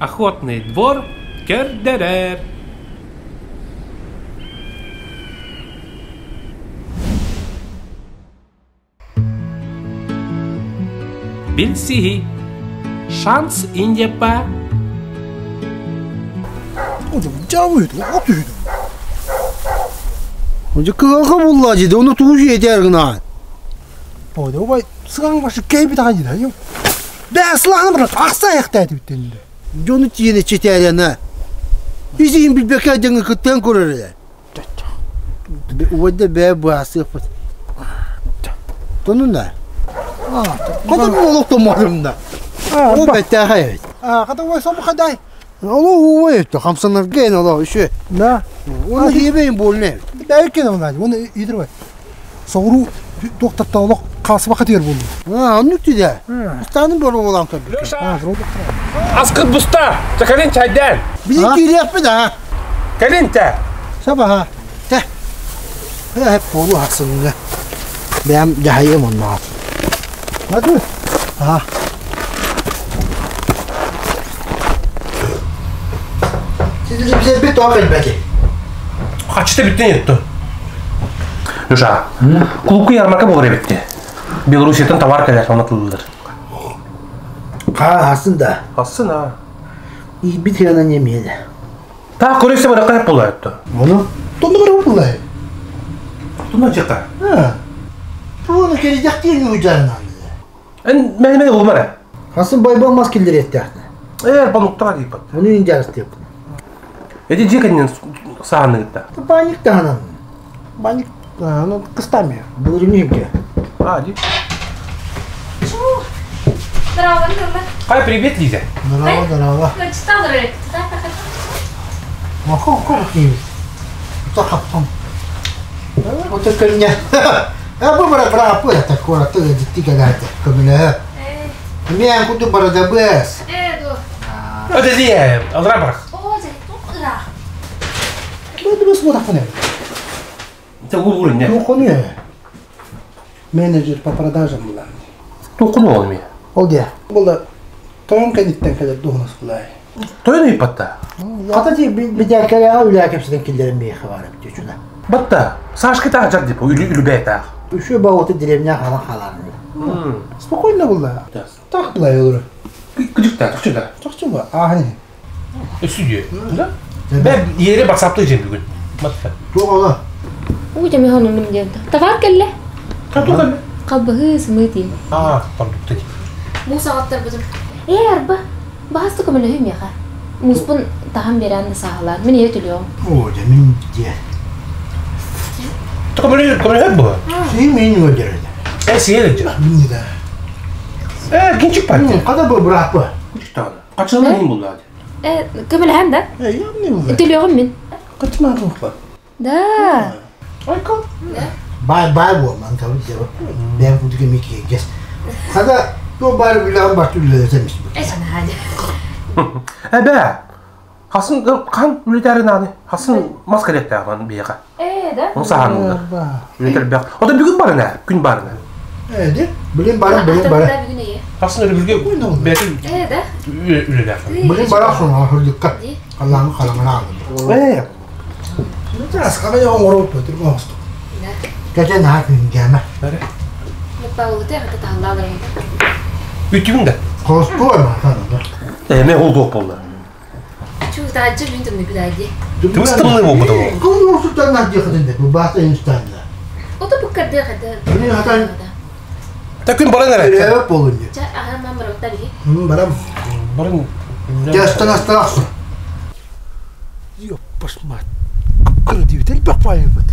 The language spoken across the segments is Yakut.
Охотный двор көрдөрөр. Билсиһи Шанс Индияпа Кыһалҕа булла дии, оны тугу жиэтээр гынаан? Ой, сыгаң башы кейбит аға дейді. Бә, сылағын бір ақса аяқтайды бітті. Дьону тиийэн иччитээрэнэ. Ис-иһин билбэккэ дьаҥы кыттыан көрөр эрэ. Убайда бэйэ быһаарсыахпыт. Тонуна. Хата бу олох томморумна. Ол бэттээхэй эбит. Хата ой сом хадай. Олох уой өттө хамсанарга эн олох үсү. Да. Оны хиэбэйин буолна эбит. Бэйкин онай. Оны идир Соҕуруу туохтартан олох хаалсыбакка тиэр буоллум. Аа, оннук дии. Ыстааным боруобалаан көрбүт. Аскыт буста! Кэлин чайдаан! Биһи киириэхпит аа. Кэлин тэ! Сабаха. Тэ. Э, буолу хасынга. Бэйэм дьаһайым онноҕор. Надо. Аа. Сизилибизербит тоҕо кэлбэти? Хачыта бүттен етту. Люша, клубка ярмарка болар эбитти. Белоруссияттан товар кэлэр, оны тыллар. Ха, асын да. Асын а. Ийбит хыана немиэдэ. Та көрөсө баракка хеп болар этти. Ону? Тонну барабы буллай. Тунна жака. Ha. Туону керидяхтиин уйдарынан. Эн мен булмара. Хасын байбал мас киллериэттэхтэ. Эр балыктаға дейпат. Ону ин жарыстыаппын. Эти жекеннен сааныгытта. Баник таһынан. Баник, ну, кыстами. Былырыҥҥы А, ди. Здорово, здорово. Хай, привет, Лиза. Здорово, здорово. Читал ролик. Махо кухни. Тахаппам. Ото көлүнэ. А бу бара бара апы такора тыга дитти калаата. Көмөлө. Мен куду барадабыс. Э, ду. Öde diye, aldıra bırak. О, за тух ыраах. Бу смотахпын. Te гургурun ne? Туохону Менеджер по продажам була. Токун olmuyor. Ол де. Була тойон кәниттен кәлер дуһунас булай. Тойын ыйпатта. Хата ти бидяккалаа үлээ кэпсэтэн киллэрэн биэхэ баар эбит үчүнэ. Батта, Сашка таах жар деп, үлі үлі таах. Үшү бауыты деревня хала халаан. Спокойно була. Так булай олор. Күдүк та, түкчү да. Чакчы бу. Ахани. Үсү Да? Мен ере батсапты жем бүгүн. Батта. Туох ола? Уу, жами хонунум диэн. Товар кэллэ. Кату кэллэ. Халбаһы сымыт ин. А, продукты. Муус аҕаттар бутум. Э, арба. Баһаста көмөлөһүм яха. Мууспун таһан берэн саалаан. Мин ийэ төлүөм. Оо, дьэ мин дьэ. Көмөлөһөр, көмөлөһөр бу. Сии мин үөрдэрэ. Э, сиер жа. Мин да. Э, кинчик партия. Хата бу бырааппы. Күчүк тагы. Качылын им булды. Э, көмөлөһөн да? Э, я не була. Төлүөҕүм мин. Кытма руха. Да. Айка. Бай бай буолман кабы дьэ. Бэйэм курдук эмиэ киһиргэс. Хата туох баар үлэҕин барты үлэлэтэн испит. Э, санаа Э, бэ. Хасын хан үлетәрин аны. Хасын мас керектәгән бияга. Э, да? Оны саһанылар. Үлетер бак. Ода бүгүн барына, күн барына. Э, де. Билин баран, билин баран. Бүгүн эйе. Хасын үлүбүргө бәти Э, да? үлеләр. Билин баран соң ахырдыкка. Аллаһын халаңына алдым. Э. Аскага я оңоруп өтүр оңосту. Да. Кәтен наһаа күнгәмә. Бәрі. Павлы хата таһаллаалар. Үтүгүн да. Холостуой маатан. Э, мен ол доқ болды. Чу таажы мин тымны бидади. Тымны болду ол. Кым уурсуттан наһдиэхэтин бу баата инстанна. Ото буккарды хата. Мин хатан Та күн баран әрі. Үлэбэт буолун диye. Ча аха мам баракта би. Барам. Баран. Жастан астан Ёппаш мать. Кыр дип элбэх байбыт.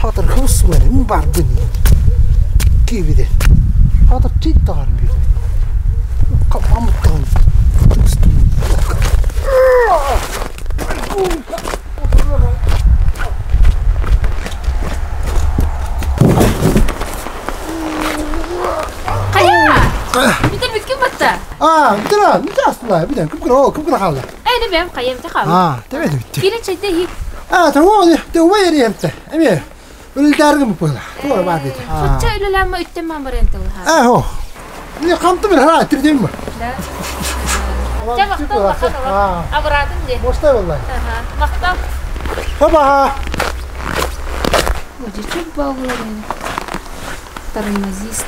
Хатыр хусман мин бардын. Кибиде. Хатыр тит тагар бир. Капамыттан. Кая! Битер бүткүн батта. А, битер, битер астына, битер. Ким кыр, ким кыр халла. Э, не бэм каем та хал. А, тебе битти. Кире чайда хи. А, того, те убай еремте. Эме. Үлдәргем була. Тура бар диде. Соча үлеләмә үттем мам барен тыл ха. А, хо. Не камты бер ха, тирдем. Да. Чэ, махтал, улахан олох. Абыраатын дии. Мостай боллай. Махтал. Хабаха. Одичек баллар. Тормозист.